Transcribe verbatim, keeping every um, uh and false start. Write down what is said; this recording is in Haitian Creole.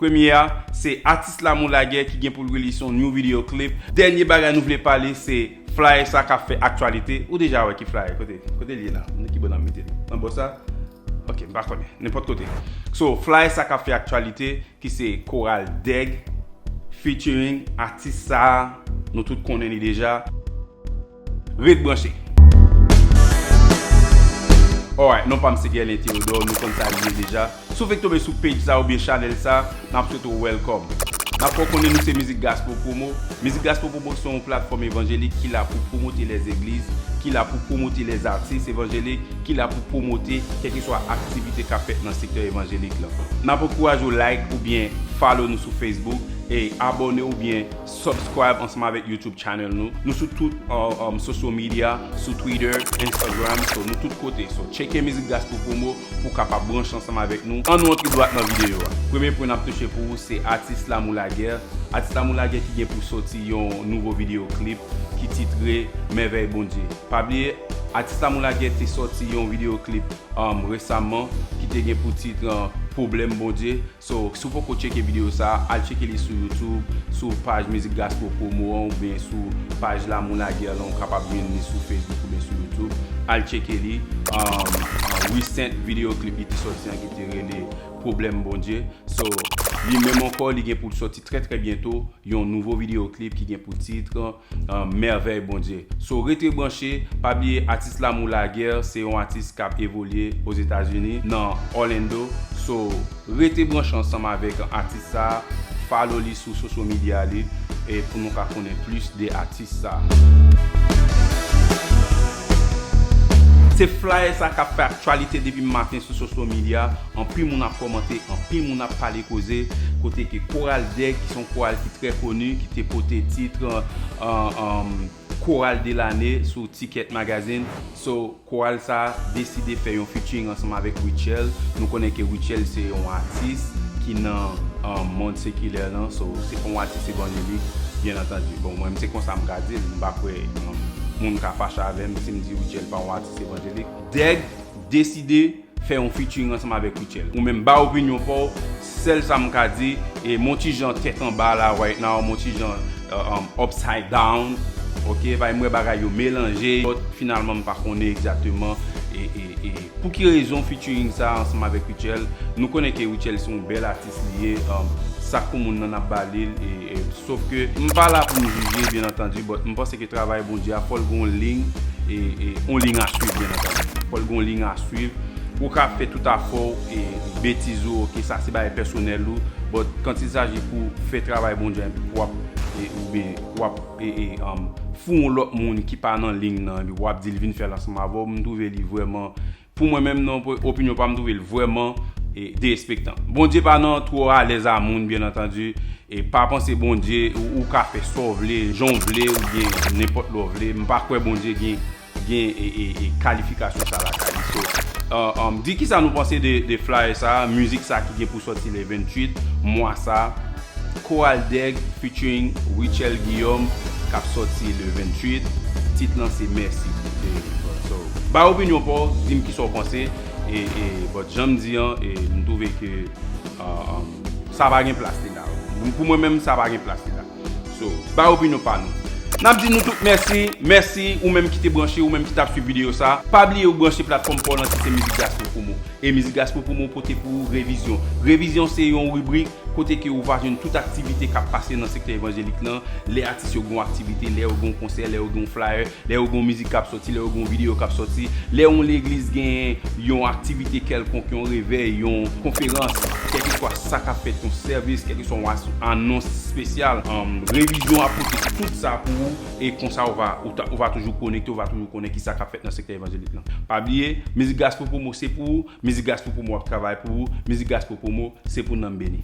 Premye a, se atis Lamour Laguerre ki gen pou l release yon new video clip. Dènye bagay nou vle pale, se flyer sa k ap fè aktyalite. Ou deja wè ki flyer? Kote, kote l ye la? Nan ki bò n ap mete l? Nan bò sa? Ok, m pa konnen. Nenpòt kote. So, flyer sa k ap fè aktyalite, ki se Koral Dèg, featuring atis sa a, nou tout konnen li deja. Ret branche. Alright, non pa m se Guerlin Théodore, nou konn sa li ye deja. Si w fèk tonbe sou page sa oubyen chanèl sa, n ap swete w welcome. N ap fè w konnen nou se Mizik Gospel Promo. Mizik Gospel Promo se yon platfòm evanjelik ki la pou pwomote lèzegliz, ki la pou pwomote lèzatis evanjelik, ki la pou pwomote kèlkeswa aktivite k ap fèt nan sektè evanjelik lan. N ap ankouraje w like oubyen follow nou sou Facebook e abòne oubyen subscribe ansanm avèk YouTube channel nou. Nou sou tout, uh, um, social media, sou Twitter, Instagram, so nou tout kote. So, tcheke Mizik Gospel Promo pou w kapab branche ansanm avèk nou. Ann nou antre dwat nan videyo a. Premye pwen n ap touche pou ou se atis Lamour Laguerre. Atis Lamour Laguerre ki gen pou sòti yon nouvo video clip ki titre Mèvèy Bondye. Pa bliye, atis Lamour Laguerre te sòti yon video clip, um, resaman ki te gen pou tit, uh, Pwoblèm Bondye. So, si w poko tcheke videyo sa, al tcheke li sou YouTube, sou paj Mizik Gospel Promo an, oubyen sou paj Lamour Laguerre lan, ou kapab jwenn li sou Facebook oubyen sou YouTube. Al tcheke li. Um, uh, recent video clip li te sòti an ki te rele Pwoblèm Bondye. So, li menm ankò, li gen pou l sòti trè, trè byento, yon nouvo video clip ki gen pou tit, uh, Mèvèy Bondye. So, rete branche, pa bliye atis Lamour Laguerre, se yon atis k ap evolye Ozetazini, nan Orlando. So, rete branche ansanm avèk atis sa, follow li sou social media li, e pou nou ka konnen plis de atis sa. Se flyer sa k ap fè aktyalite depi maten sou social media. Anpil moun ap kòmante, anpil moun ap pale koze, kote ke Koral Dèg, ki se yon koral ki trè koni, ki te pote tit, uh, um, Koral de lane sou Ticket Magazine. So, koral sa deside fè yon featuring ansanm avèk Rutshelle. Nou konnen ke Rutshelle se yon atis ki nan, um, mond sekilè lan. So, se pa yon atis evanjelik, byen antandi. Bon, mwen, se konsa m ka di l. M pa kwè, um, moun ka fache avè m si m di Rutshelle pa yon atis evanjelik. Dèg deside fè yon featuring ansanm avèk Rutshelle. Ou menm ba opinyon pa w, sèl sa m ka di, e m on ti jan tèt anba la right now, m on ti jan, uh, um, upside down, ok, bay m wè bagay yo melanje, but finalman m pa konnen egzakteman, e, e, e pou ki rezon featuring sa ansanm avèk Rutshelle. Nou konnen ke Rutshelle se yon bèl atis li ye, um, sak pou moun nan ap ba li l, e, e, sof ke m pa la pou m jije, byen antandi, but m panse ke travay Bondye a, fò l gen yon liy, e, e, yon liy a swiv, byen antandi. Fò l gen yon liy a swiv. Ou ka fè tout afè w, e, betiz ou, ok, sa se bagay pèsonèl ou, but quand il s'agit pou fè travay Bondye a, epi pou w ap, e, oubyen w ap, e, e, um, fou yon lòt moun ki pa nan liy nan, epi w ap di l vin fè l ansanm avè w, m twouve li vrèman, pou mwen menm, nan opinyon pa m, m twouve l vrèman, e, derespektan. Bondye pa nan twò alèz a moun, byen antandi, e pa panse Bondye, ou, ou ka fè sa w vle, jan w vle, oubyen nenpòt lè w vle. M pa kwè Bondye gen, gen, e, e, e kalifikasyon sa lakay li. So, uh, um, di kisa nou panse de, de flyer sa, mizik sa ki gen pou sòti le venntuit mwa sa, Koral Dèg featuring Rutshelle Guillaume k ap sòti le venntuit. Tit lan se Mèsi. So, bay opinyon pa w, di m kisa w panse. E, e, but jan m di an, e, m twouve ke, uh, um, sa pa gen plas li la. Pou mwen menm, sa pa gen plas li la. So, bay opinyon pa nou. N ap di nou tout mèsi. Mèsi ou menm ki te branche, ou menm ki t ap swiv videyo sa. Pa bliye ou branche platfòm pa w lan ki se Mizik Gospel Promo. E Mizik Gospel Promo pote pou ou Revizyon. Revizyon se yon ribrik kote ke ou va jwenn tout aktivite k ap pase nan sektè evanjelik lan. Lè atis yo gen yon aktivite, lè yo gen yon konsè, lè yo gen yon flyer, lè yo gen yon mizik k ap sòti, lè yo gen yon videyo k ap sòti, lè yon legliz gen yon aktivite kèlkonk, yon revèy, yon konferans, kèlkeswa sa k ap fèt, yon sèvis, kèlkeswa yon as-, anons espesyal, um, Revizyon ap pote tout sa pou ou, e konsa ou va, ou ta, ou va toujou konekte, ou va toujou konnen kisa k ap fèt nan sektè evanjelik lan. Pa bliye, Mizik Gospel Promo se pou ou, Mizik Gospel Promo ap travay pou ou, Mizik Gospel Promo se pou nanm beni.